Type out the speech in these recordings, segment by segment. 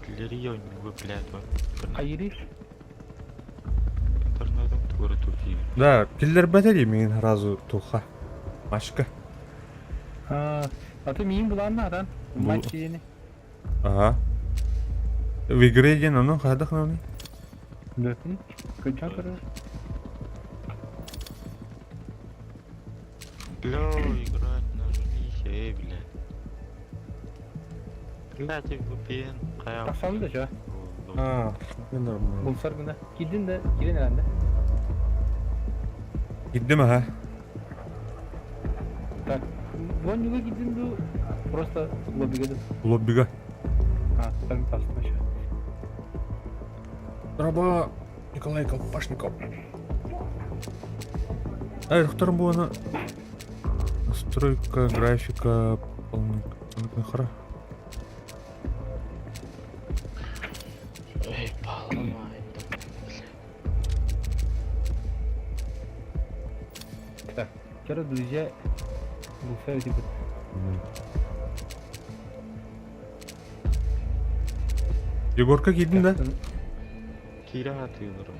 Киллэрии оонньууга блядь вот. Хайырыыр? Интернетым тугары тупиир. Да, киллэрбэтэ дии миигин сразу туха. Машка. А, а ты миин булаанна атан? Бу- Матч диэни. Ага. В игре диэн ону хайдах ныный? Бөтүн. Кыдьан көрөр. Бля, играть нажмись, эй, бля. Блядь, VPN хайа. Тахсан да чё? А, нормально. Булсар гына. Киирдин да, киирэн эрэн да. Киирдим аха. Так, Воннюга киирдин ду, просто лоббига ду. Лоббига. А, там тастым еще. Раба Николай Колпашников. Ай, докторым буона. Настройка, графика, полный... Нахара. Эй, поломай, Так, вчера друзья булсар типа. Егорка киирдин да? Кира атыыларым.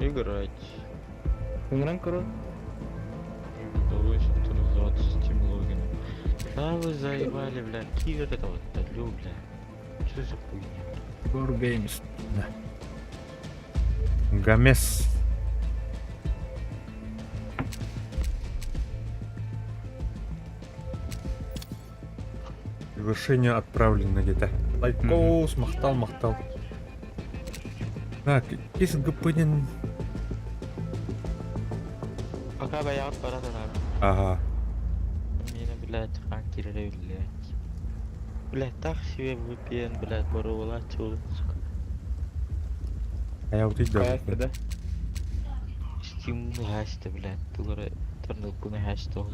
Играть. Ыҥыран көрө. Удалось авторизоваться Steam логином. Да вы заебали, бля. Кивер это вот, да, лю, бля. Что за хуйня? Егор Games. Да. Гамес. Приглашение отправлено где-то. Лайкос, махтал, махтал. Так, кис господин. Пока баягыт бара турар. Ага. Мені, блядь, хаан киирэрэ биллибэт. Блядь, так себе VPN, блядь, боруобалааччы буолан, сука. А я вот иди Хайаста да. Steam хаста, блядь, тугара интернетпын хаста ол.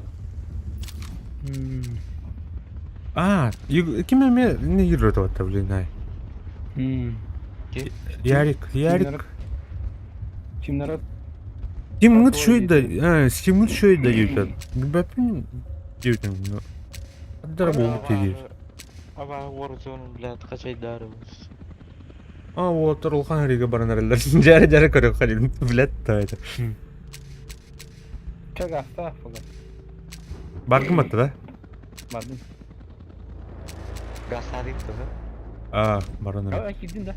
А, ким эмэ не юрөтө батта, блин, ай. Ярик, Ярик. Чем народ Кимҥит шөй да, Steamҥыт шөй да диэбитэ. Билбэппин диэбитим. Хаддара буолбут диир. Аба Warzone, блядь, хачайдарыбыз. А, уолаттар улахан эригэ баран эрэллэр. Дьээрэ-дьээрэ көрүөххэ диэн. Блядь, да это. Чак аста фуга. Баргын батта да? Бардым. Гасарит да? А, баран эрэ. А, киирдин да.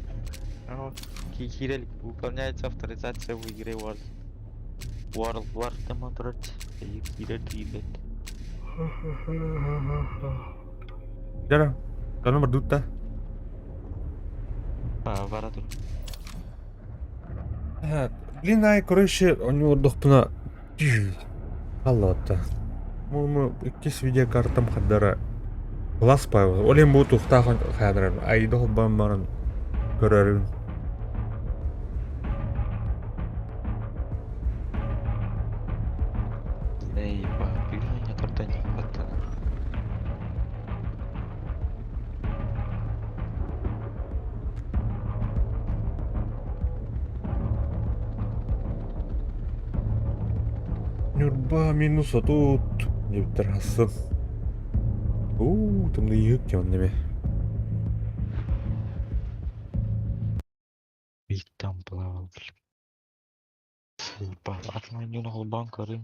Киирэл выполняется авторизация в игре World. World War турар. Киирэр киирбэт. Дьара, дьоно бардыбыт да? А, бара тур. Блин, ай, короче, онньуурдахпына халлаатта. Муну иккис видеокартам хардара класс Павел. Ол иһин бу туохтаах хаадырар айда холбоон баран көрөрүн. Эй, бүгүн тардан баттана. Ньурба минус отут диэбиттэр хассын. Уу, тымныйык дьон эми. Ведь там плавал, блин. Заебал. Атын холбоон көрүм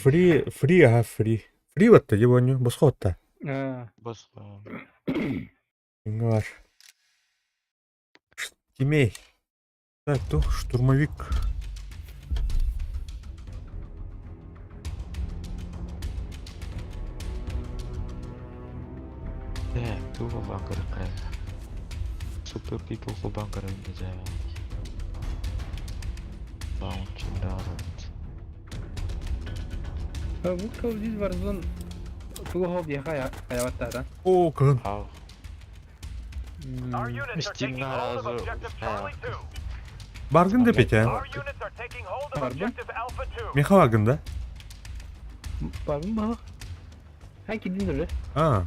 Фри, фри, аха, фри. Фри батта дии оонньуу, босхо батта. Босхо. Иҥҥэ бар. Тимей. Так, туох штурмовик. Э, туох холбоон көрүөххэ. Супер People холбоон көрөбүн дьэ. Launch Бу Call of Duty Warzone тугу хоп диэхэ хайабаттаата. Оо, кыһын. Хау. Our units are taking Steam hold of разу. objective Charlie 2. Баргын да Петя. Our units are taking hold of Pardon? objective Alpha 2. Миха баргын да? Барбын баһылык. Ха кидин дөрө. А,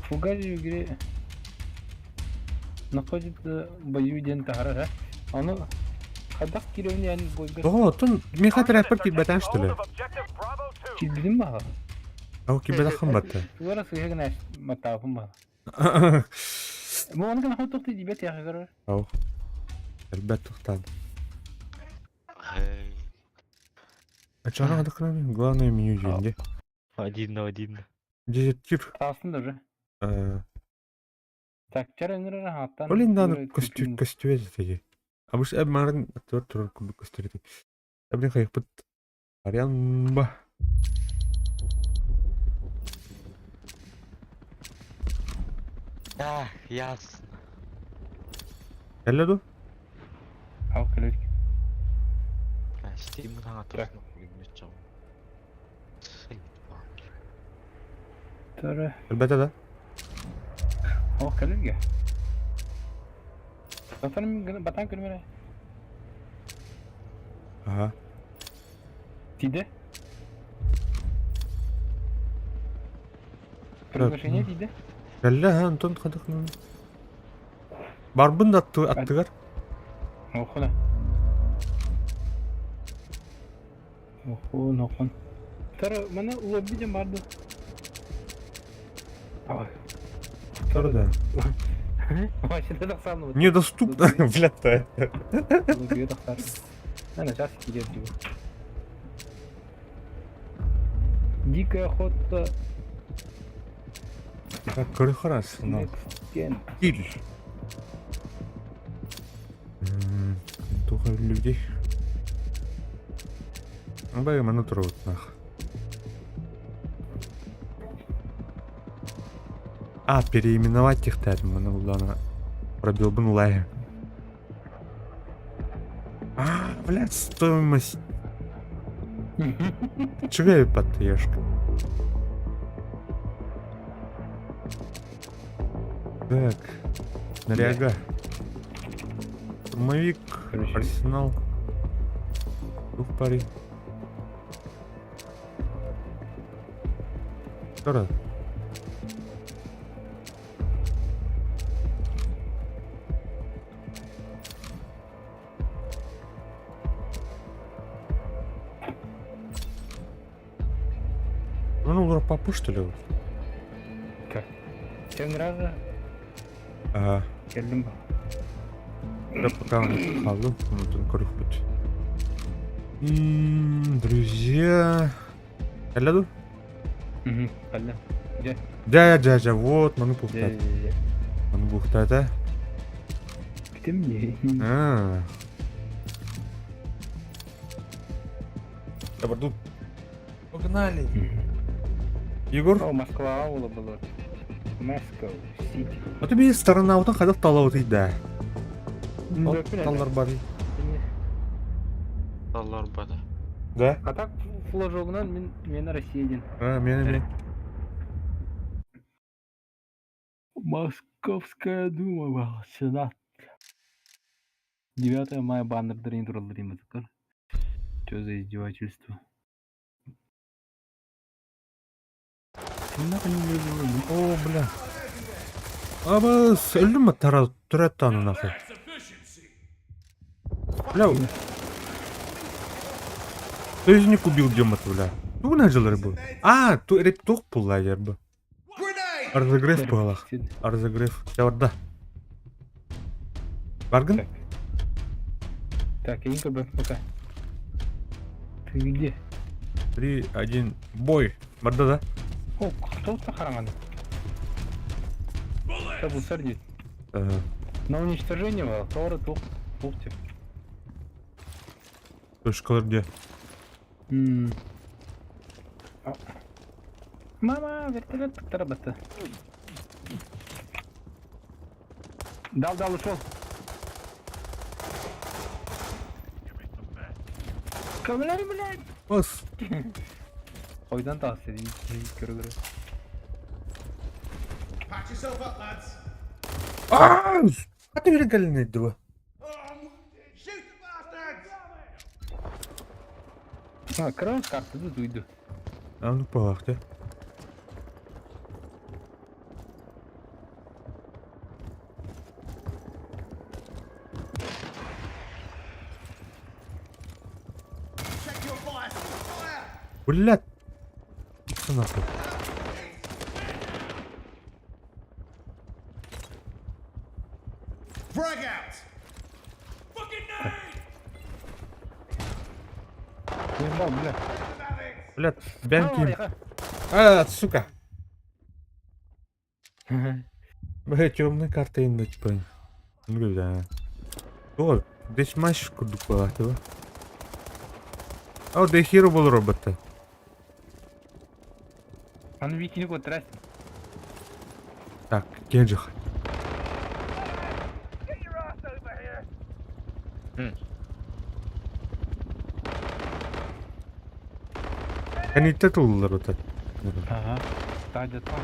Фугаж в игре находит в бою диэн таһарар э. Ону хайдах киирэбин ян бойга тоҕо оттон Миха Our траппер units are киирбэтэх taking что ли? hold of objective Bravo. Киирбитим баҕа. Ау кибэтэххин батта. Тугара сыыһа гына матаапым баҕа. Бу ону гына хотук диибэт яхы көрөр. Ау. Элбэт тухтан. Эй, А чё надо кроме? Главное меню деньги. Один на один. Дезертир. Таастын да уже. Так, чара ыҥырар аһааттан. Блин, надо костю костювет эти. А бу эб марын тур тур кубик костювет. Блин, хайпыт. Арянба. Ах, ясно. Кэллэ ду? Ал кэлэр. Бля, Steam саҥа Так. турсун Тара. Элбэтэ да? Ол кэлэргэ. Батан батан көрмөрө. Ага. Тиде. Приглашение тиде. Кэллэ ха, Антон хадахнан. Барбын да аттыгар. Охуна. Охун, охун. Тара, мана лобби дем барды. Ой. Тара да. Вообще тахсаан. Недоступно, блядь. Лобби тахсар. Ана сейчас киирэр дии. Дикая охота Так, көрөхөр арсенал. Next Gen. Кил. Туха людей. Абай маны турабытнах. А, переименовать их маны улана пробил лай. А, блядь, стоимость. Чего подтешка? Так, наряга. Штурмовик, Короче. арсенал. Двух парей. Тора. Ну, ну, папу, что ли? Так. Сен раза Ага. кэллим Да пока он халу, он көрүхпүт. Друзья. Кэллэ Угу, кэллим. Дьэ. Дьэ, дьэ, дьэ, вот, маны Дьэ, бухтат. дьэ, дьэ. Маны бухтат, а? Бүтем не? А. Добро, Погнали. Егор, О, Москва аула была. Moscow City. а тебе сторона вот ходил талау ты да. Таллар бар. Таллар бада. Да? А так флажогунан мин мен Россия диэн. А, мен мен. Московская дума была, Сенат. 9 мая баннердарын тураллар такар. Что за издевательство? О, бля. Абас, өлдүм тара түрәттаны нахуй. Бля. Союзник убил демот, бля. Ну, начал рыбу. А, ту реп тух пулла бу. Разогрев буолах. Разогрев. Чаварда. Баргын? Так. Так, я не как бы пока. Ты где? 3, 1, бой. Барда, да? О, кто-то хараман. Что был сердит? На уничтожение был, Тора тух, тухте. Точкалар где? Мама, вертолет тарабата. Дал, дал, ушел. Кабляри, блядь! Бас. Ойдан таас дедим. Көрө көрө. А, а ты вергалины два. А, кран карты тут уйду. А ну палах, да? Блядь. Просто нахуй. Ебал, бля. Бля, бянки. А, сука. Бля, темная карта инна типа. Ну да. О, десь маш курдук была. А, де хіро был робота. Аны бикини көтөрөсүң. Так, Генджих. Get your ass over here. Кәнитте тулылар вот. Ага. Стадия там.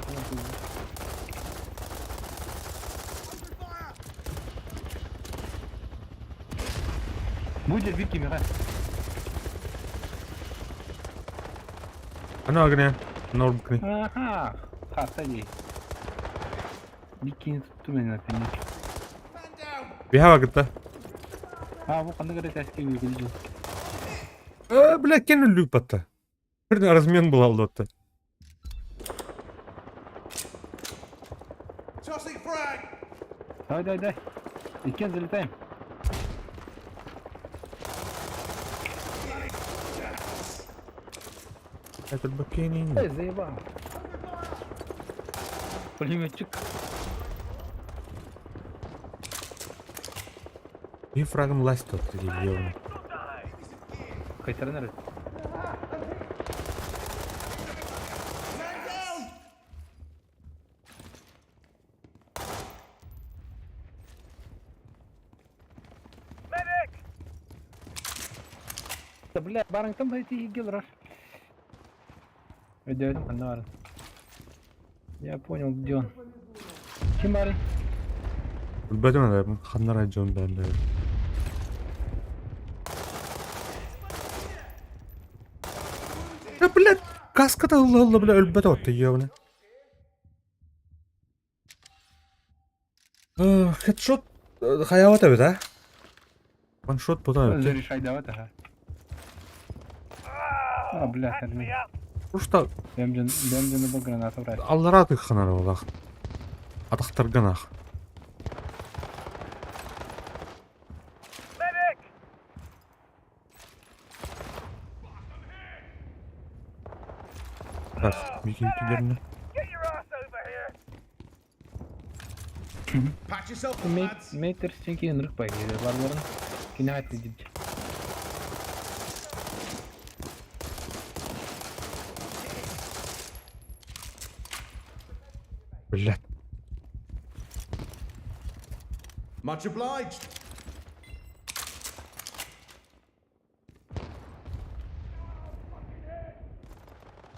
Будет Вики Мира. Аны огня. Нормкни. Ага. Хата ей. Бикини тутту мен наконец. Биһа гыта. А, бу кандай керек әске выглядел. Э, бля, кен люпата. Бір размен был алды. Давай, давай, давай. Икен залетаем. Этот бакени. Эй, заебал. Пулеметчик. И фрагом ласт тут, ёбаный. Кайтаран эрэ. Medic! Да бля, барың там эти гелраш. Өйдөдүм ханна барын. Я понял, где он. Ким бары? Билбэтим это ханнара Джон бен. Да, блядь, каската ылла, бля, өлбөт отты, ёбаный. Хедшот хаяват эбит, а? Ваншот бута эбит. Зарешай давай, ага. А, бля, Patch me харми. up. Просто Бэмжен бу граната брать. аллара тыханар олах. Атахтарганах. Medic! Так, микин кидерне. Get your ass over here. Метр стенки нырк байгеде барларын. Кине айтты дипче. Блядь. Much obliged.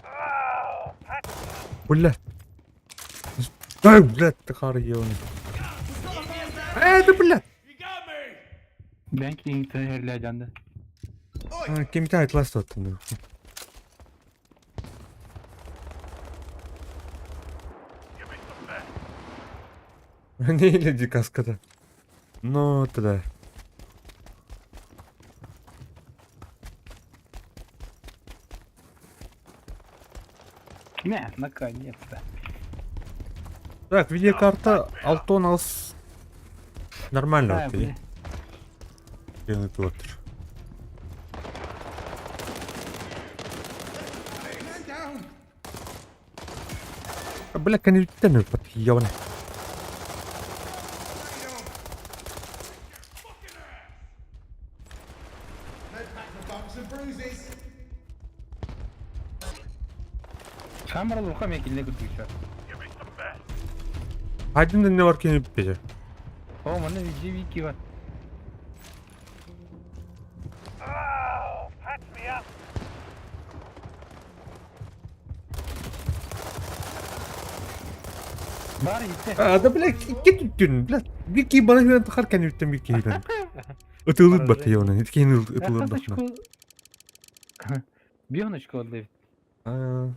Oh, patch Блядь. Ай, блядь, тахар ёбаный. Э, да, блядь. Бән кейін тәһәрлә жанды. Кемте айтлас тоттым. Не или каскада. Ну, тогда. Мә, наконец-то. Так, видеокарта Алтон алс. Нормально А, вот бля. и отыр. Бля, коннектен өпөт, ёбаный. Bumps and bruises. Хамрал уха мен кине күрдүк. Give me some meds. Один не бар кенеп беже. О, мана види вики бар. Oh, patch me up. Бар итте. А, да, бля, икки түттүн, бля. Бики бана хүнен тахар кенептен бики хилен. Ытылыт бат ёбаный. Иткин ытылыт бат. Бионочку отлив. А.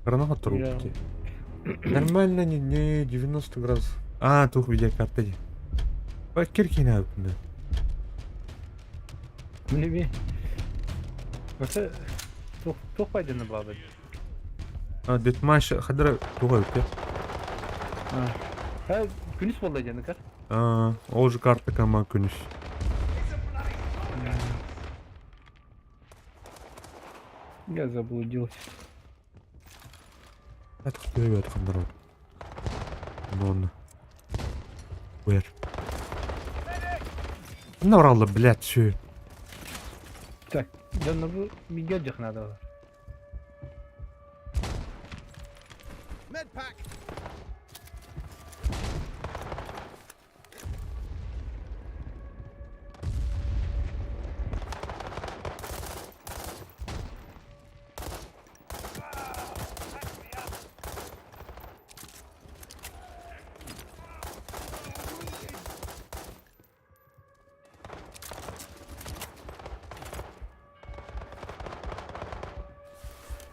Рано трубки. Нормально, не 90 градусов. А, тух видеокарта. Киркина. Мне би. Осы тух тух пайданы бабы. Deathmatch хадара туга өттө. Күнүс буолла дьаныгар. Ол же карта кама күнүс. Я заблудился. Это хандар. Нон. Where? Набрала, блядь, все. Так, да ну бигер надо. Medpack.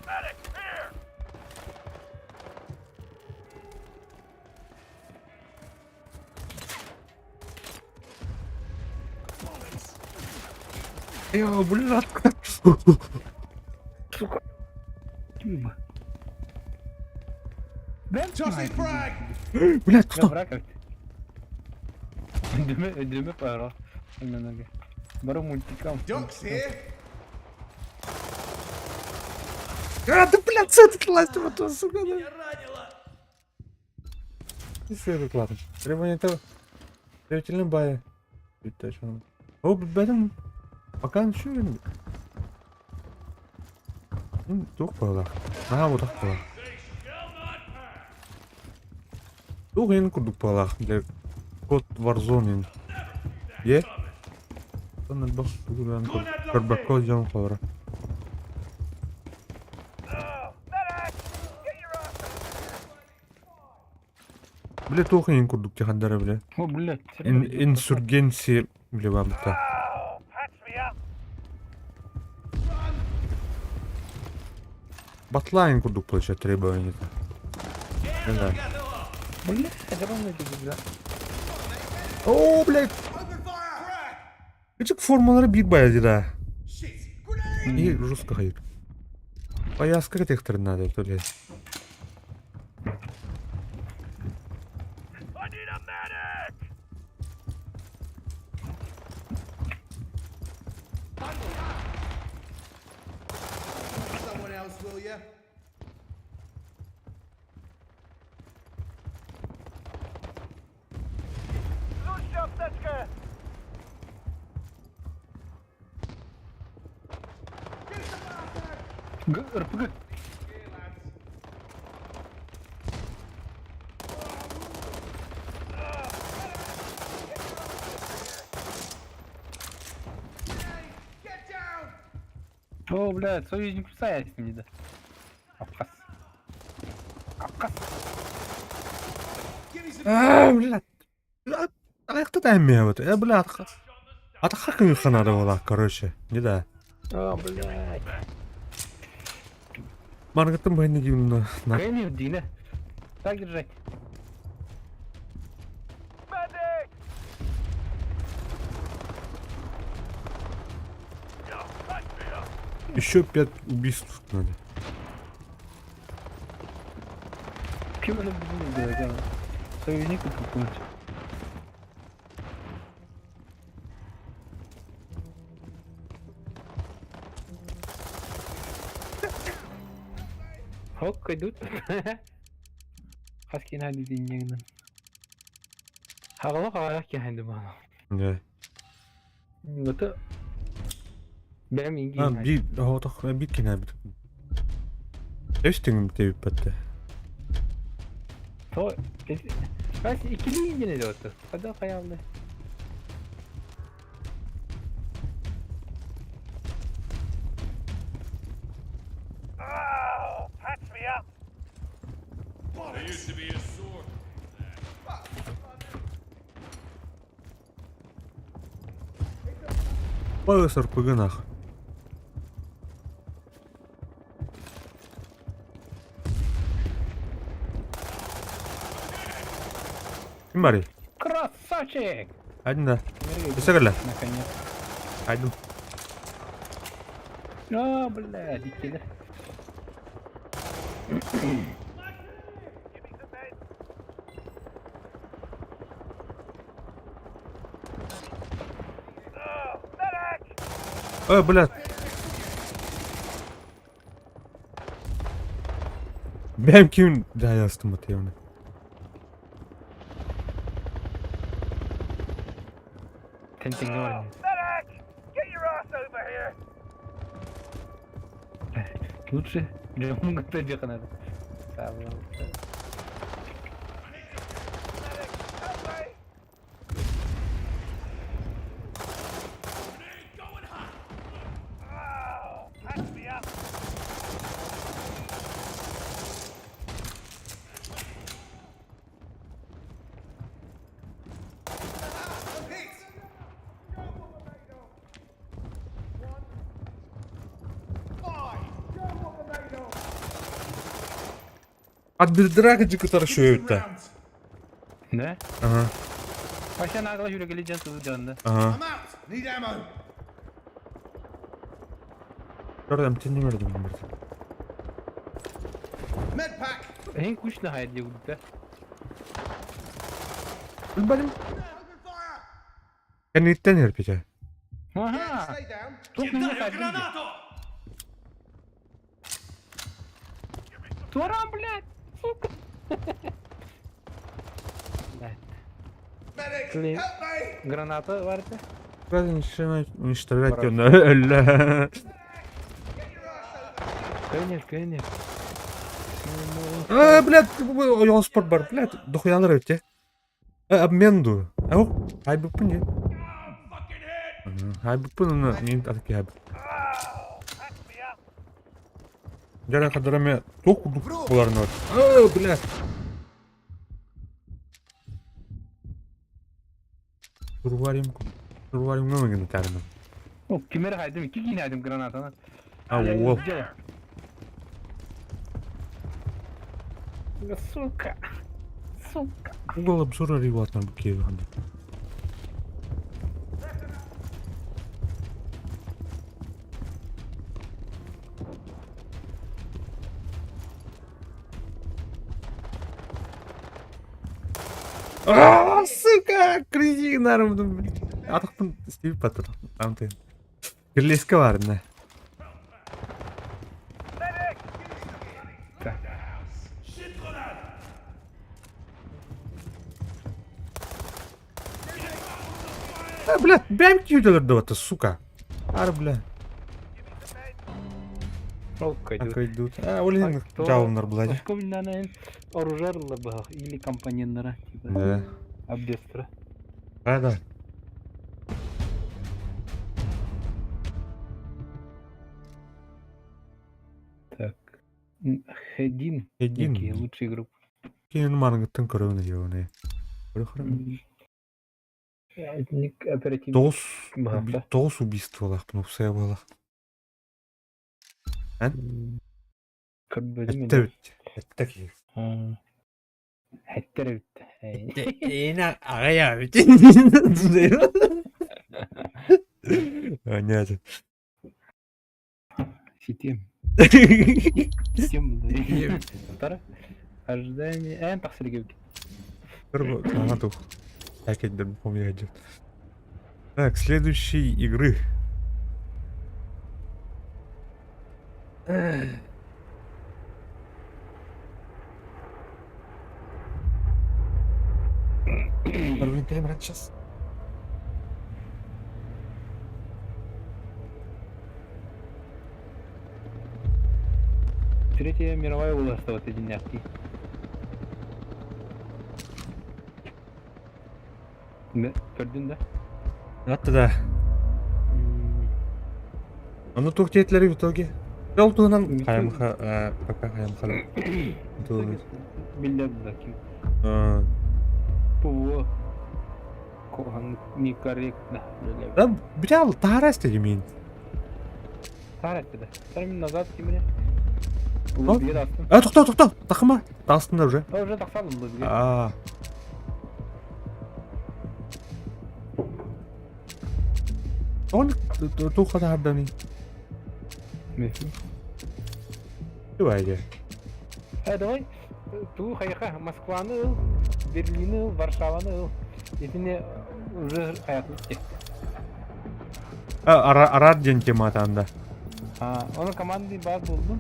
Medic, here! Я, блядь. Сука. Tossing frag. Блядь, кто? Дүмө пара. Бары мультикам. Ducks here. А, да, блядь, с этой класс, вот, сука, да. С этой класс. Требование того. Требовательный бай. О, бэтен. Пока ничего. Тух была. Аа, вот так была. Тух ин курдук была. Для код Warzone. Е? Сонун бах тугудан көрбөккө жон холора. Medic! Get your ass Бля туох ин курдук тихандара бля. О, блядь. Инсургенция бля бабта. Oh, patch me up! Батлайн курдук получать требования. Не знаю. Блядь, ровно бля. О, блядь. Open fire. Frag. Küçük формалары бир баяды да. Shit. Grenade. И жестко хайыр. Пояска этих надо, то ли. I need a medic! Someone else, will ya? Lose аптечка! Г, РПГ. Get down. О, блядь, союзник кусается мне, да. Абхаз. Абхаз. Give me some. А, блядь. Аяқта да әмме вот. Э, блядь. Атаха надо было, короче. Не да. О, блядь. Маргаттан байны деймін на. Кэмил, Дина. Так держать. Medic! Yo, patch me up! Еще пять убийств надо. Кем она будет делать, а? Союзнику какому-нибудь. Хок идут. Хаски надо деньги. Хагалак аяк кехенди бана. Да. Это Бэм инги. А, би, отох, би кине бит. Эстиң деп бітті. То, Бас ikili ingine de otu. Hadi hayalde. Oh, patch me up! Bollocks. Басы РПГ нах. Ким бар? Красавчик! Один да. Өсө Наконец. Айдым. А, блядь, иккиле. Give me some meds. Oh, medic! Э, блядь. Бэм ким даястым вот. Тентеҥҥэ баран Medic! Get your ass over here! Лучше дьоҥҥун кытта дьиэххэ Medic, help me! Oh, patch me up! I'm hit! Five! Отбирдыра кытары шөйүттэ. Rounds. Да? Ага, Вообще нагло жүргелі жан сызы жанында. ага. I'm out! Need ammo! Көрдüm теннемердим бир. Med pack! Ең күшті хайд егудда. Билбедим. Open fire! Кенниттен эрпите. Аха! Stay down! Тух мені хайд. Туран, блядь! Сука! Блядь. Medic! Clear. Help me! Граната варите? Уничтожать Өллө. Конечно, конечно. Э, блядь, ойон спорт бар, блядь, дохуялар өте. Э, обмен ду. Ау, хайбыппын не. Хайбыппын оны, мен атаки хайбып. Patch me up! Жара кадараме тук буларын от. Э, блядь. Турварим, турварим нөмеген тәрмін. О, кимер хайдым, ки кинайдым гранатаны. А, о, Сука. Сука. угол обзора реватна букеви. А, сука, кризинарым, блядь. Атахпын стив патыр. Амты. Кирлеске бар, не. Medic! Так. А, блядь, бэм кьюделер это, сука. Ар, бля. Ол кайду. Так идут. А, олин жауындар булай. Оскоминнан оружарлы бах или компоненттара типа. Да. Обдестра. Да, да. Так. Хедин. Хедин. Некий лучший игрок. Кейін марыңыттың көрөүнө жеуне. Көрө Ник оперативник. Тоғыз Бах, да. тоғыз убийстволах, ну все было. Көрбөдүм Этте бит. Этте ки. Хеттер бит. Эна агая бит. Нет. Ситем. Ситем. Тара. Ожидание. Эн тахсыргы. Так, следующей игры. Сейчас. Третья мировая власть вот эти няхти. Да, көрдүн да? Атты да. Аны тухтетлери в итоге. Ол туһунан хаямха пока хаямха. Билдер да ким. ПВО. Кохан некорректно. Да, бля, тарас ты мен. Тарат да. Тармин назад кимре. О. Бир астым. А, тоқта, тоқта, тақыма. Тастында уже. А уже тақсалым бізге. А. Он туха хардани. Мефи. Давай. Давай, туу хайаха Москваны ыл, Берлини ыл, Варшаваны ыл. Итини уже хаятыбыт дии. Арар диэн тема атаанда. Оны командный баар булдум.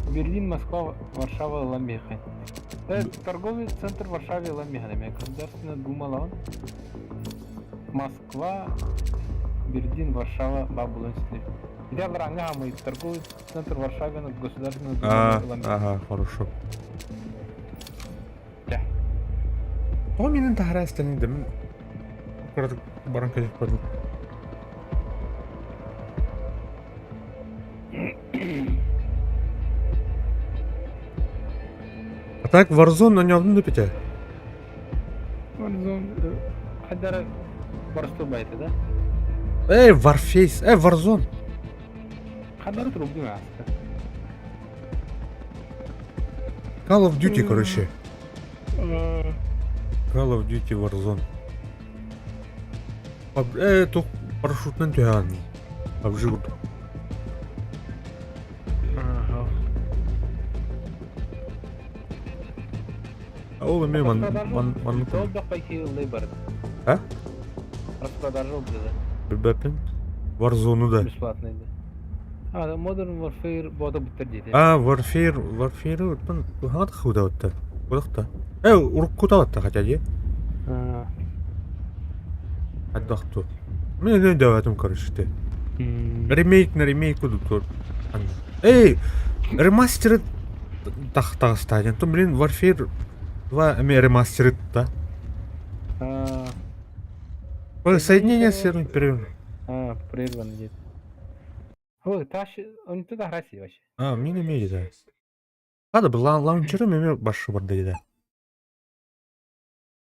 Берлин, Москва, Варшава ылан биһиэхэ. Торговый центр Варшаве ылан биһиэхэ эмиэ. Государственная Дума ылаҕын. Москва, Берлин, Варшава баар булан ситэ. Ити алларааҥҥа хаамый торговый центр Варшаве Государственная Дума ылан Ага, хорошо. Тоҕо миэнин таһара эстэнидим кыратык баран кэлиэх бардым. А так Warzone оонньообутун да бүтэ. Warzone хайдара боростуобай этэ да? Эй, Warface, эй, Warzone. Хадары трубдун ааста. Call of Duty, короче. Call of Duty Warzone. Тух парашютынан түһэҕин. PUBG курдук. Ол эмиэ ман ман маннык. А? Распродажа было. Билбэппин. Warzone да. Бесплатный да. А, Modern Warfare бода бүттэр диэтэ. А, Warfare, Warfare оттон хаҥа худабыттар. Кудахта. Э, уруккутабатта хотя дии. Хайдахту. Мен не дөбөтүм короче ты. Ремейк на ремейк кудук. Эй, ремастеры тахтаҕыстаан. То, блин, Warfare 2 эми ремастеры да. Соединение с первым перерывом. А, прерван где-то. Ой, таш, он туда Россия вообще. А, мин эмиэ да. Хада бу лаунчерым эмиэ башы барда да.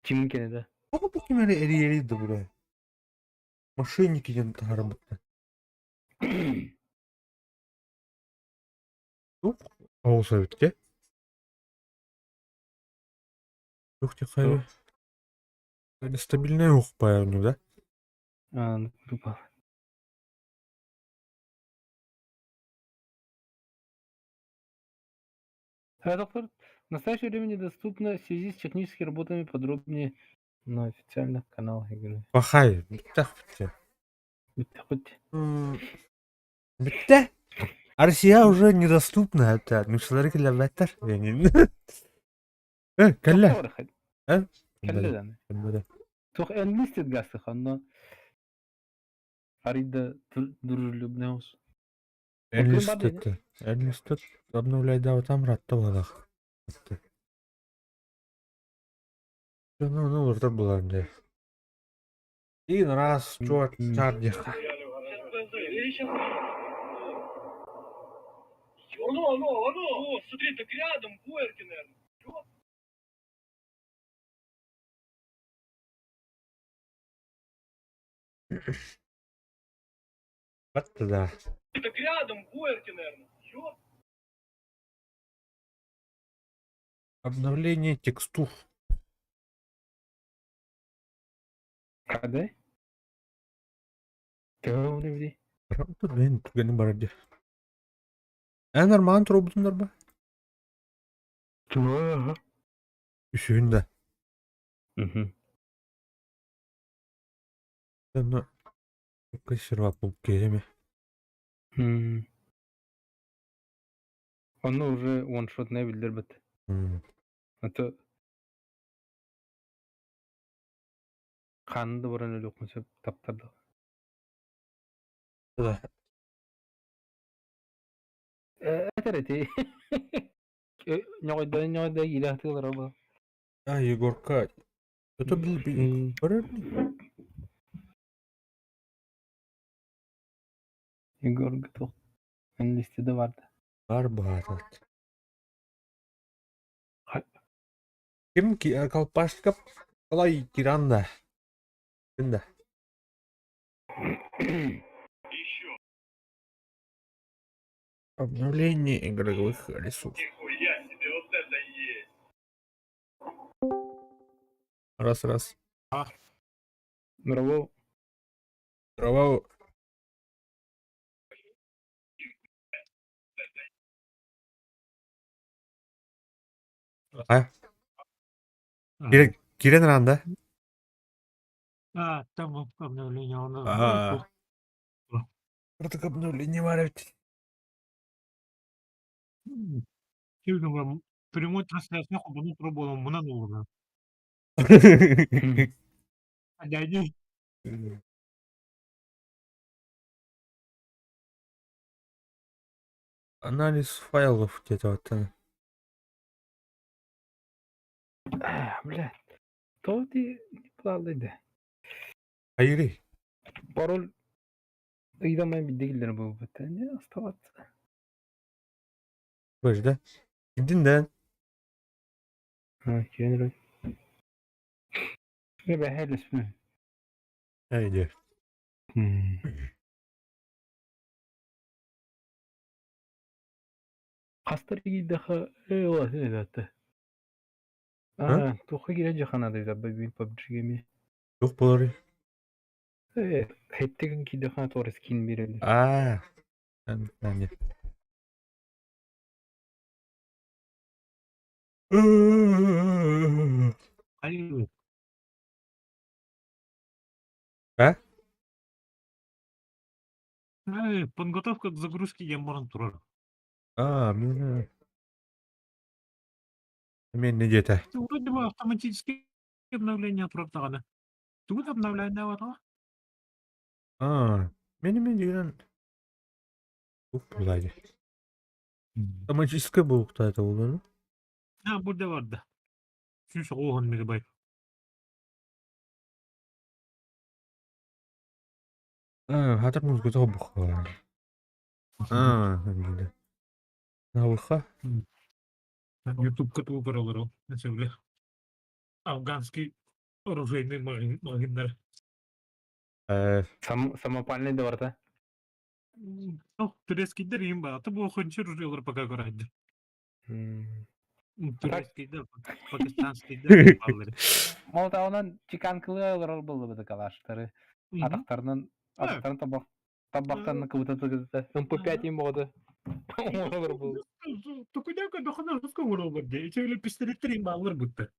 Ким кene да? Тоҕо бу ким эрэ эрийэрий да бура. Мошенники диэн таһаарбыттар. Туох оҕус эбит дии. Туох диэххэ стабильнай уох баайа да? А, ну, тупо. Доктор, в настоящее время недоступно в связи с техническими работами, подробнее на официальных каналах игры. Пахай, бүттэх бүттэ. Хоть Бүттэ. Россия уже недоступна это. Нучалары кэллэбэттэр. Э, кэллэ. Э? Кэллэ да. Туох enlisted гастых, но Арида дружелюбный ус. Enlisted. Enlisted обновляй да там ратта балах. Ну, ну, вот было где. И раз, чё, чар Оно, оно, оно! О, смотри, так рядом, Буэрки, наверное. Вот да. Так рядом, Буэрки, наверное. Чё? Обновление текстур. Когда? Төһө Блин, түгэни бар дии. Э, нормально турбутундар ба? Туга. Үсүүн да. Угу. Ну, сервак буп киэми. Ону уже one-shot биллэрбит. А то ханны да баран өлүөххүн сөп таптарда. Да. Этэр эти. Ньоҕойдой ньоҕойдой илэ бу. А, Егорка. Это бил бил. Егор готов. Enlisted vardı. Бар баатат. Ким колпашка қалай тиранда. Кимда? Обновление игровых ресурсов. Нихуя себе, вот это есть! Раз, раз. Здорово. Здорово. А? Кирен, кирен ранда. А, там обновление, он... А. Проток обновление варить. Прямой трансляция хобуну пробовал, мунан олуна. Дядя. Анализ файлов где-то вот. Бля, то ти плалды. Айри. Пароль ыйдамай биддегилер буолбут. Не оставаться. Бэж да? Гидин да. А, киэн Ребе Айди. Хастар киирдэххэ ээ улахан Аа, туохха киирэн дьаханаадый бэбиин PUBG эмиэ. Туох буоларый? Ээ, хэттигин киирдэххэ туора скин биэрэллэр. Аа. А? Подготовка к загрузке я моран турар. Аа, мин Мен не диэтэ? Вроде бы автоматическое обновление турар Тугут обновление бар Аа, мени мен дегенен туох буолай Автоматическое буолуохтаах этэ буолуо А, бурда барда. 190 мегабайт. Аа, хатар музыка буха. Аа, биле. Набыха. YouTube кытуу көрөлөр ол. Афганский оружейный магазиннар. Сам, самопальный да барта. Ну, турецкийдер им ба. Аты бу хончер оружиялар пока көрөйдү. Турецкийдер, пакистанскийдер баллары. Ол онон чеканкылы олорор буолла калаштары. Атахтарынан атахтарын табах табахтарынан кыбыта тыгызда. МП5 им боҕоду. Олорор буолла. Тукудяка дохана русского олорор де. Эти пистолеттер им баллар будто.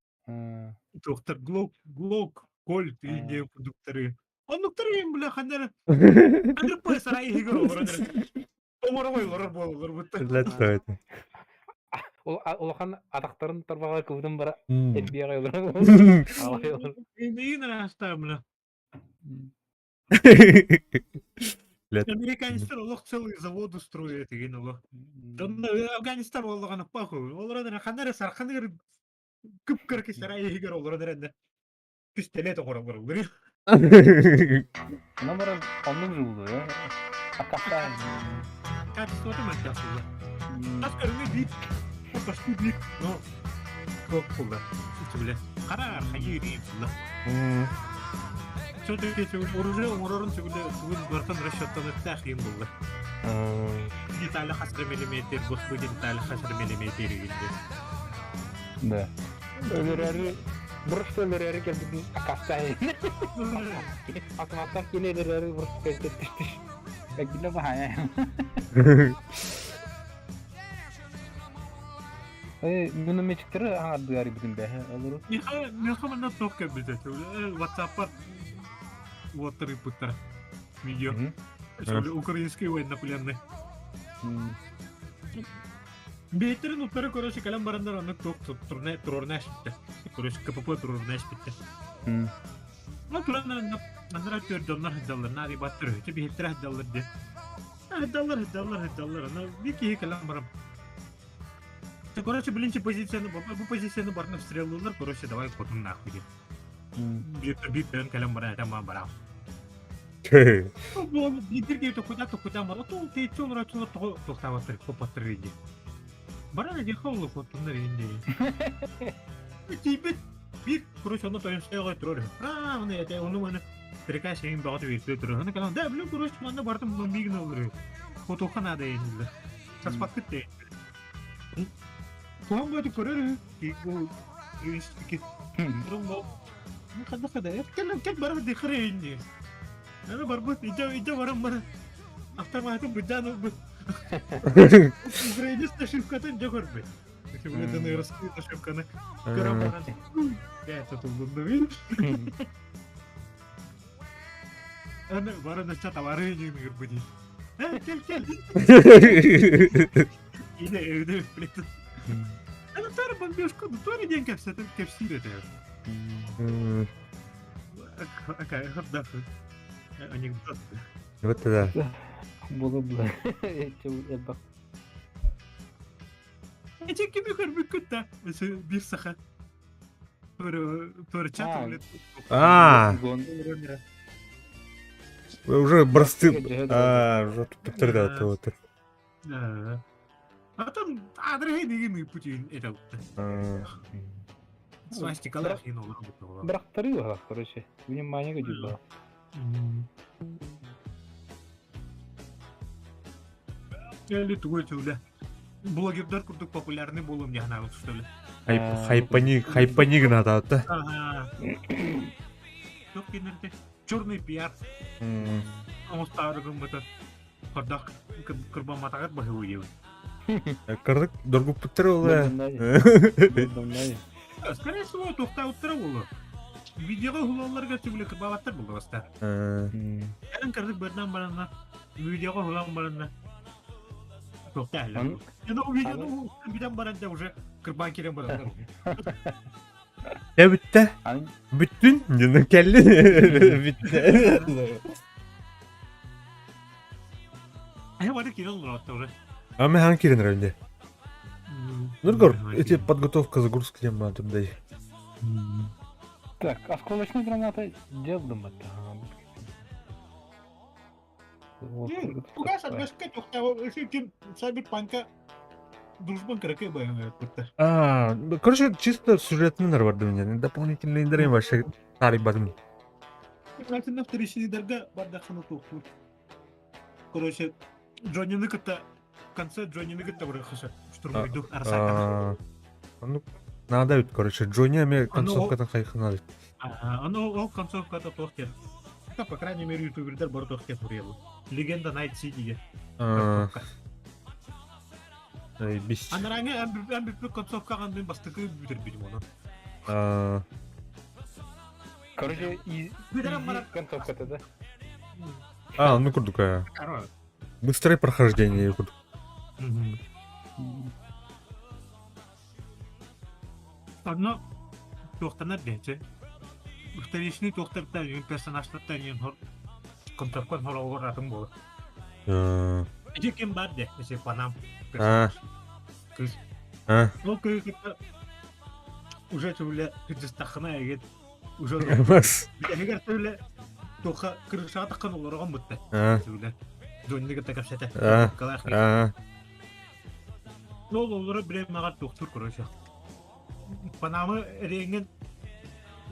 Доктор Глок, Глок, Кольт и не продукторы. Оннуктары им бля хандар. Хандар песара и игр олорор. Оморовой олорор буоллар будто. Лет это. Улахан атахтарын тарбаҕа кыбытын бара элбиэҕэ олорор. Иин бля. Американецтер олох целые заводы строят деген олох. Афганистан оллоҕана паху. Олорор хандар сарханыр күп кыркы сарай игер олорор эрэнде. Пистолет оҕоролор. Номер оннук жуулду, э. Акафта. Качество там это Тас көрүҥэ биир, почти биир, но туох буолла. Бля. Хара хайыы буолла. Все-таки оружие оҥорорун сөбүлэ тугун бартан расчеттаныктаах иин буолла. Детали хасыр миллиметр, господи, детали хасыр миллиметр игинде. Да. Өлөрөрү бұрышты өлөрөрү келбитин акафта. Автоматтар кини өлөрөрү бұрышты келбит. Гиле бахая. Э, минометчиктери аңардыгар битин бэхэ олору. Миха, миха манна туох кэлбитэ. WhatsApp-пар уоттар ыппыттара. Видео. Украинский военнопленный. Бэйтерин уттары короче кэлэн бараннар оннук туох турорнаш битте. Короче КПП турорнаш битте. Ну туран аннара төрдоннар хыдаллар, нари баттыр өтө биһиттер хыдаллар де. Хыдаллар, хыдаллар, хыдаллар. Аны бир киһи кэлэн барам. Короче, блинчи позицияны, бу позицияны барып стреллылар, короче, давай потом нахуй деп. Бир бир кэлэн баран этем барам. Бир киһи токуда токуда бар. Оту тейчи олор очулар тохтабаттыр, копаттыр иди. Баран иди холлу хотуннар инди. Тибет бир короче, ону тойон сойгой турар. А, оны это ону маны приказ шейин багаты берсе турар. Аны калан, да, блин, короче, манна бартым бомбигин олор. Хотоха надо инди. Саспат кытты. Куан баты көрөр. Бу юнистики. Хада хада. Кел кел барып дихре инди. Аны барбыт иде иде барам бара. Автоматым будан бу. Украинец ошибкатын жогорбу. ДНРскую ошибканы көрөн баран это туллуннубин. Аны баран өссө товары ыҥырбыт. Э, кел, кел. Или өйдө блин. Аны тары бомбежка, тары диэн кэпсэтэн кэпсиир этэ. Анекдот. Вот да. Было бы. Элбэх. Эти кими көрбүккүт да? Биир саха. А, уже бросты. А, уже тут да, вот. А там адрыһы деген Путин это свастикалар хин олор Бырахтарыы короче. Внимание гүдү Или тугой түүлэ. Блогердар курдук популярный буолуом дьаһанаабыт что ли. Хайпани, хайпани гына да. Ага. Туох кинерде черный пиар. Оҥостаары гыммыта. Хордах кырбамматаҕар баһыы диэбит. Кырдык доргуппуттар ол. Скорее всего, туохтаабыттара буолуо. Видеоҕа уһулалларыгар түбүлэ кырбаабаттар буоллаҕаста. Кэлин кырдык бырдан баранна, видеоҕа уһулан баранна. Туохтаахлар. Ну, видеону бүтэн баран да уже кырбаан киирэн бараллар. Э бүттэ. Бүттүн? Кэллин. Бүттэ. А бары киирэн олоротто уже. А мы хан киирэн эрэлде. Нургор, эти подготовка загрузки диэн баар турдай. Так, осколочная граната делдым это. Пугас адвешка ким Сайберпанка дружбан кыракый баян А, короче, чисто сюжетный бар меня. Дополнительный драйв вообще тарый бардым. На вторичный дарга бардаханы тухтур. Короче, Джонни кытта в конце Джонни кытта бырахыша штурмуйду арсака. Ну, надо ведь, короче, Джонни ами концовкатын хайханады. Аны ол концовката туох диэн. По крайней мере, ютубердер бар туох диэн суруйабын. Легенда Найт Сити Бис. Анараҥы әмбиппит концовкаҕа мин бастакы бүтэрбитим ону. Короче, и концовка-то, да? А, ну курдук. Быстрое прохождение курдук. Онно туохтанар диэчи. Вторичный туохтартан персонажтартан диэн концовкан хороҕор атын буолар. Ити ким бар де, если Панам персонаж. Кыз. Ол кыыс кытта уже түле кырдьыстаххына эгит уже бүтэһигэр түле туха крышаҕа таххан олорогон бутта түле Джонни кытта кэпсэтэ. Ол олоро биремаҕар туохтур короче. Панамы эриэҥҥин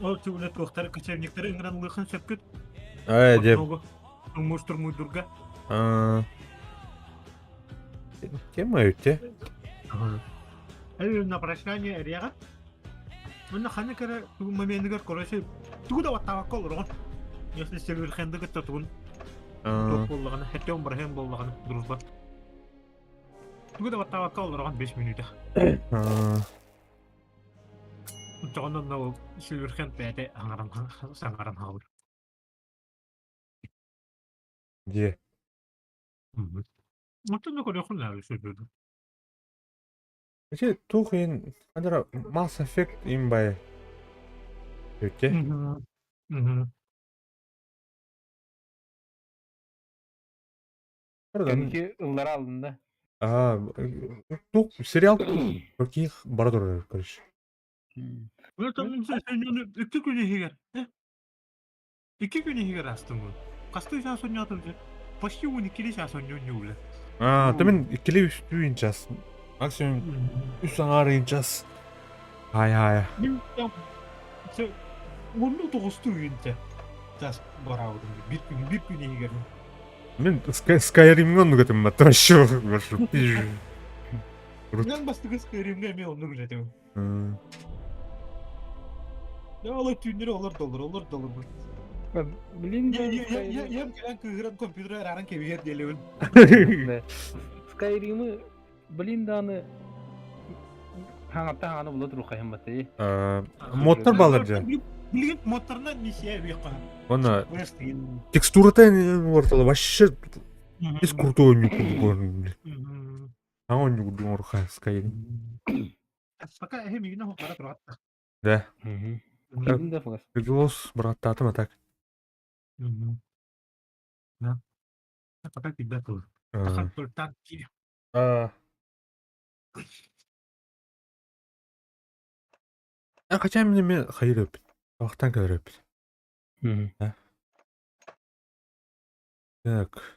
ол түгүлэ туохтары кочевниктары ыҥыран ылыахын сөпкүт. Ай, деп. Муштурмуйдурга. Тема өте. На прощание эриэҕэ. Мына ханы кэрэ моменыгар короче тугу да баттаабакка олороҕун. Если Северхенды кытта тугун туох буоллаҕына, хэттэон бараһыан буоллаҕына, дружба. Тугу да баттаабакка олороҕун 5 мүнүүтэ. Оччоҕуна онно ол Сильверхенд бэйэтэ аҥаран саҥаран хаалар. Дьиэ. Оттон да көрүөххүн наада сөбүлүү. Ити туох иһин ханара Mass Effect им бай. Өте. Кэнники ыллара алынна. А, туох сериал каких бара турар, короче. Икки күн иһигэр. Икки күн иһигэр астым. Хастыы чаас онньоотум Почти 12 чаас онньоонньуулар. А, ты мен иккили үстүү час. Максимум үс аҥаар час. Хай хай. Онну тоҕустуу үйүнтэ. Тас бараабытым. Биир күн, биир күн иһигэр. Мен Skyrim'in оннук этим вообще. Мен бастакы Skyrim'ге эмиэ оннук этим. Да, олор түүннэри олор доллар, олор доллар. Блин, Я я я кэлэн кыыһыран компьютер арааран кэбиһэр диэлэбин. Skyrim'ы, блин, дааны. Хаҥаттан хаҥаны була туруоххайым баттыы. Модтар балар дьэ. Билигин модтарынан миссия эбиэххэ. Уонна текстурата ортоло вообще из крутой оонньуу Саҥа оонньуу курдук оҥоруха Skyrim. Пока эһи мигин бара туратта. Да. Ким да фугас. Голос быраттаатым а так. Да. Пока всегда тоже. А хотя мне мен хайыр өппүт. Вахтан кэлэр өппүт. Так.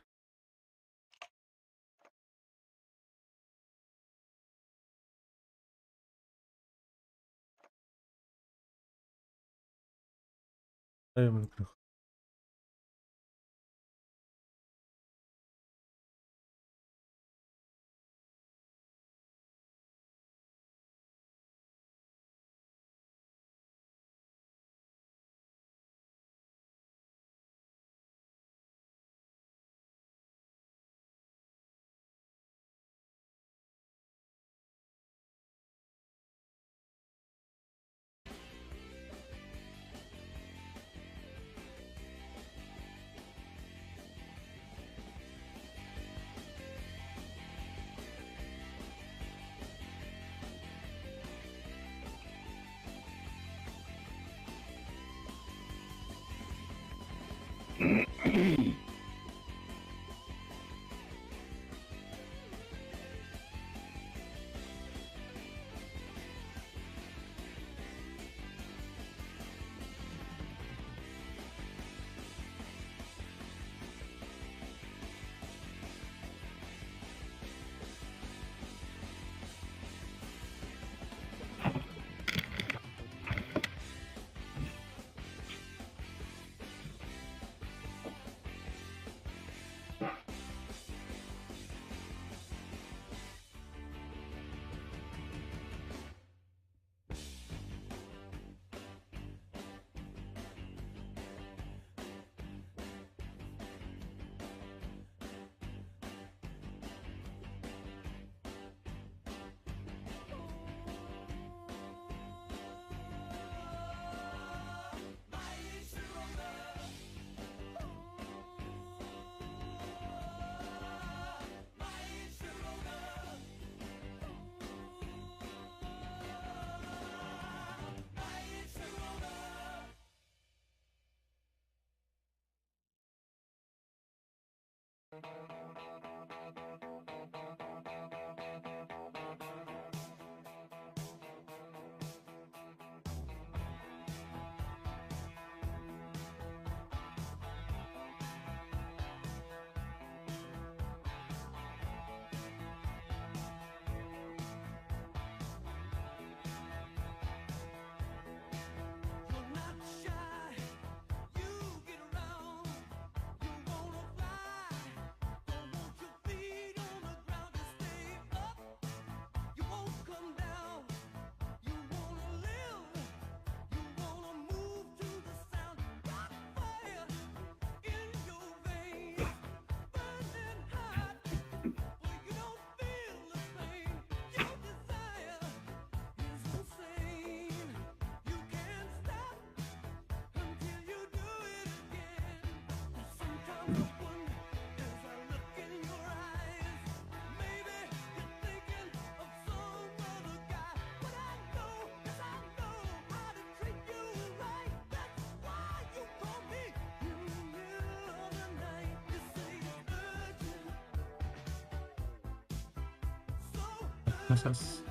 Раз.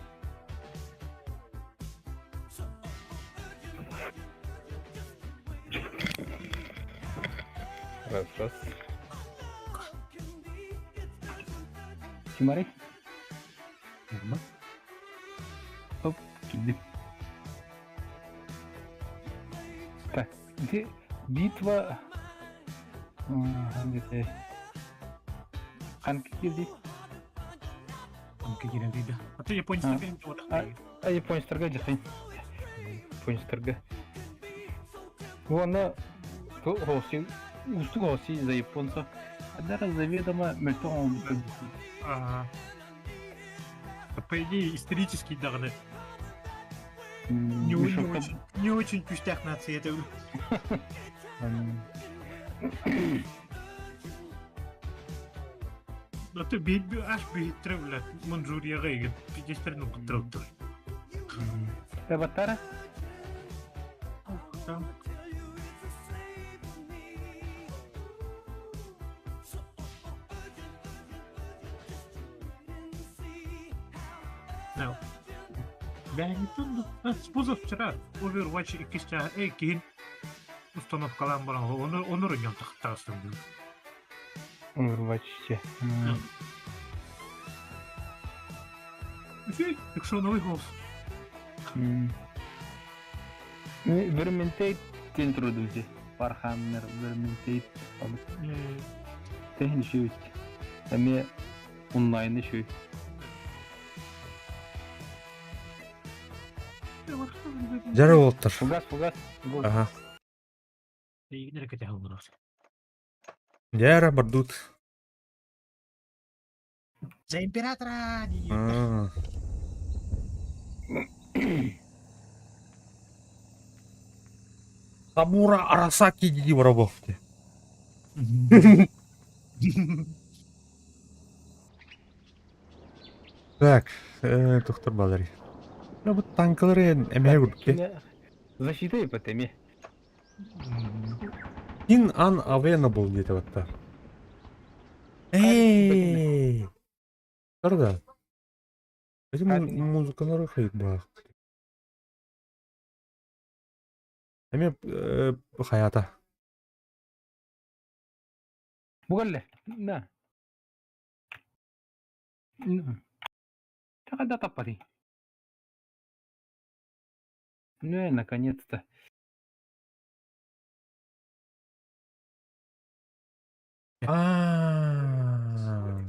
Раз, раз. Кимарый? Оп, киирдим. Так, ити битва... Где Ханки киирди? Ханка киирэн дейді. А ты японецтар А, а японецтарга дьахай. Японецтарга. Уонна хоси, устук хоси за японца. Адара заведомо мөлтөх По идее, исторический даҕаны. Не, не очень, не очень күүстээх нация это. А ты аж биһиттэрэ блядь, Манчжурияҕа игин пиздецтерин ылбыттар. Табаттара? Там. No. Бэйэтин позавчера Overwatch иккис чааһа иккиһин установкалаан баран ону ону оройуон тахтаастым дуу. Overwatch че. Үчүгэй, икшоновый голос. Vermintide диэн турудум Warhammer Vermintide Тэһин үчүгэй. Эмиэ онлайн үчүгэй. Дьара уолтар. Фугас, фугас. Ага. Эйигин эрэ кэтэһэ олорор. Дьара бардут. За императора! А. Самура Арасаки дии барабов. Так, доктор Балари. Ну, вот танкалары эмэһэ курдук. Защита и потеми. In unavailable диэтэ батта. Эй! Тарда. Эти музыкалары хайбах. Эме хаята. Бугалле. На. Тогда топори. Ну и наконец-то. А.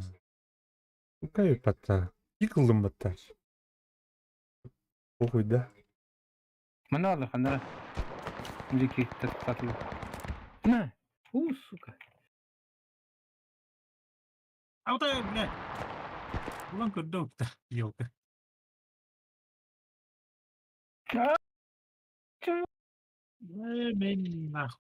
Какая пата? Икылдым батта. Похуй, да? Манала ханара. Дикий тату. На! У, сука. А вот это, блядь. Улан көрдө елка. Чего? Мен нахуй.